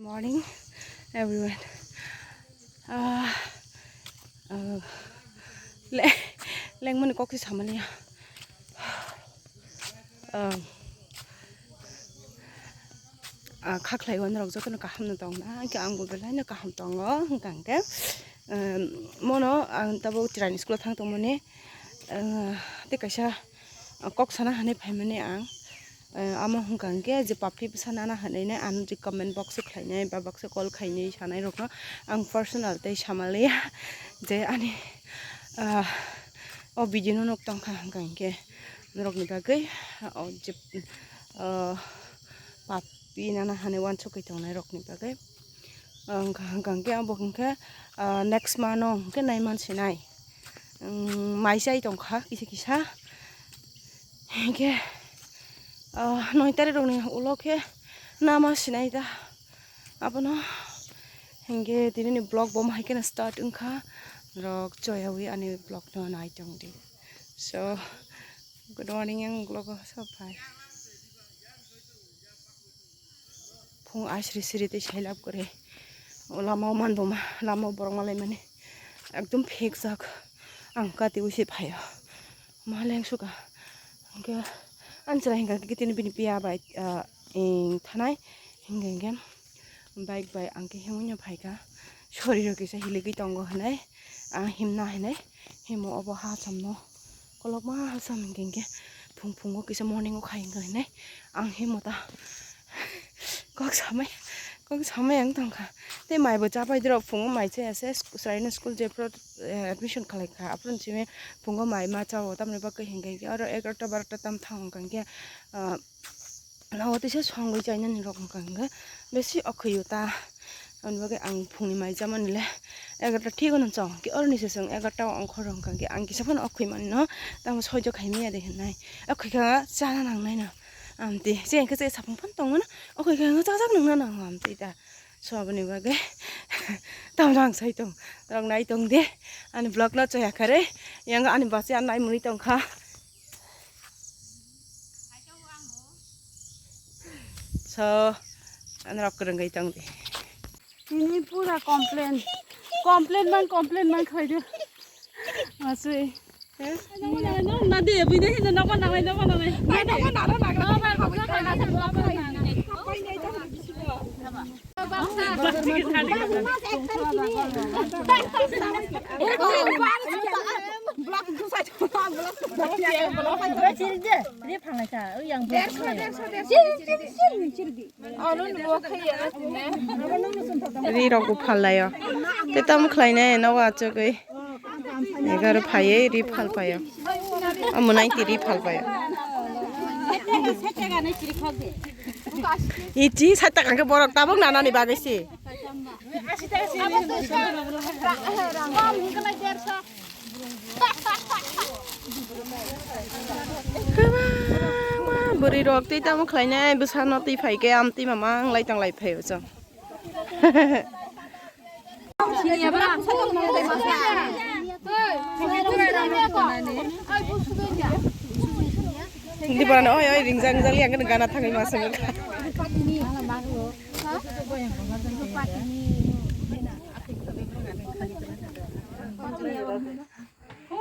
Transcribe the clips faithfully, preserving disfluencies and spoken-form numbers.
Morning, everyone. Ah, ah, le-, lengmani kok se samani ya. Ah, ah, kha khlai o norok jotono kaham no tong na, hwnkhe ang bo belai no kaham tongo, hwnkha hwnkhe, um, mono ang tabuk chwraini school o thang tongmani, ah, tei kaisa kok sana hinwi phaimani ang. Eh, amo hwnkha hwnkhe je papli bwsa nana hinwi nai ano je comment box o khlainai ba baksa call khainai sanai rokno ang personal tei samaliya je ani, ah, o video no nuk tongkha hwnkha hwnkhe norokni bagwi o je, ah, papli nana hinwi uansukwi tongnai rokni bagwi. Hwnkha hwnkha hwnkhe abo hwnkhe, ah, next month o hwnkhe nai man sinai. Wng, mai chai tongkha kisa kisa. Hinkhe, ah, noi tarik rokni ulo khe nama sinai da. Abono hinkhe tinini vlog bo hai kheno start wngkha. Norok choyawi ani vlog no nai tongdi. So, good morning, ang vlog o sob phai. Phung asri sri tei sailap kwrwi. O lama o manbo ma, lama o borok malaimani. Ekdom phek jak. Ang kati usi phaio. Ma leng suka. Hingke ang chwrai hingka khe tini bini piya bai, ah, ing thanai. Hingke hingke bike bai ang khe himwi no phaika. Soriro kisa hiligwi tongo hinai. Ang himna hinai. Himo obo ha chamno. Kolokma ha cham hingke hingke phung phungo kisa morning o khai hingka hinai. Ang himo ta kok samai, kok samai ang tongkha. Tei mai bo chapai dirok phungo mai chaya se seraino school jephuru, eh, admission khlai kha. Aphuru simi phungo mai ma chao tamni bagwi hingka hingke oro egarota barota tam thang hingka hingke, ah, Nogo teisa songwi chainani rok wngkha hwnkhe besi okhwio ta. Aboni bagwi ang phungni mai chamani le egarota thik ono chong khe, oroni se chwng egarota o ongkhor rok wngkha hwnkhe ang kisa phano okhwi mani no tamo soijo khai manya de hinai. Okhwi kha chana nangnai no amtwi, che hwnkhe che saphang phano tongmano okhwi kha chajak nangna nango amtwi ta. So aboni bagwi tamo rang sai tong, rok nai tong de, ani vlog no chaya kharwi yang ani bachai ani nai mwnwi tongkha. So, ani rok kwrwngwi tong di. Ini pura complain. Complain man, complain man khlai di. Masui. Na de, bini hino nogo nangnai, nogo nangnai. Nogo nangnai. Ri rok bo phal laio. Tei tamo khlai nai no achugwi. Egar phaiwi ri phal paio. Amo nai ti ri phal paio. Iti sat taka khe borok tabuk nanani bagwi si. Kwbangma bwrwi rok twi tamo khlainai bwsano twi phai khe amtwi mamang lai tang lai phaio chwng. Di parano oi oi ringjak ringjak yang kene gana thangwi ma swngo.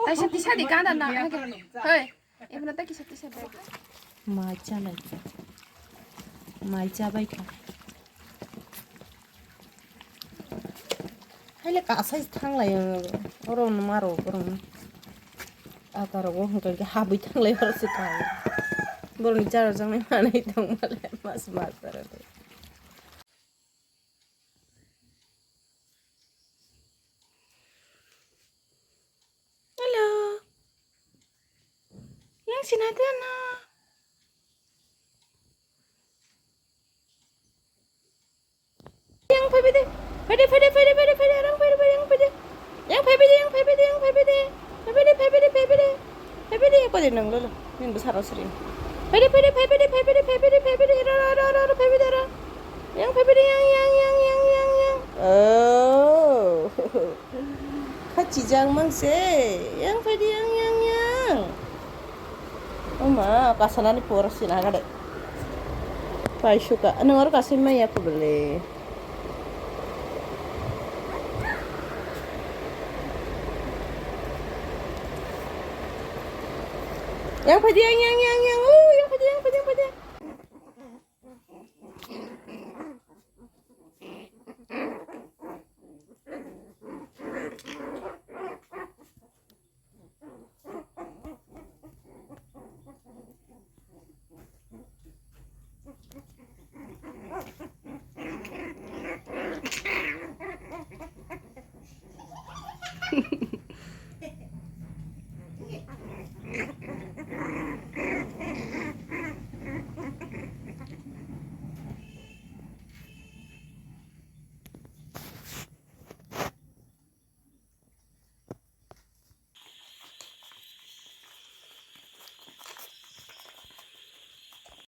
Taisa tisa di gana na. Hoi. Ebla ta kisa tisa bag. Mai cha lai cha. Mai cha bai kha. Haile kasai thang lai ang oro no maro borong. Ata rogo hwnkha khe habwi thang lai oro se thang. Boroni charo jangnai manai tong male mas mas tara. Hello. Yang sina dia na. Yang phaibidi. Phaidi, phaidi, phaidi, phaidi, phaidi, yang phaidi, phaidi, yang phaidi. Yang phaibidi, yang phaibidi, yang phaibidi. Phaibidi, phaibidi, phaibidi. Phaibidi, phaidi nang lolo. Nin bwsarok sri. Phaidi, phaidi, phaibidi, phaibidi, phaibidi, phaibidi, ra, ra, ra, ra, ra, phaibidi, ra. Yang phaibidi, yang, yang, yang, yang, yang, yang. Oh. Kha chijak mang se. Yang phaidi, yang, yang, yang. Oma, kasanani por sina gade. Pai suka. Nang oro kasai maya pubele. Yang phaidi, yang, yang, yang, yang. Oh, yang phaidi, yang phaidi, yang phaidi.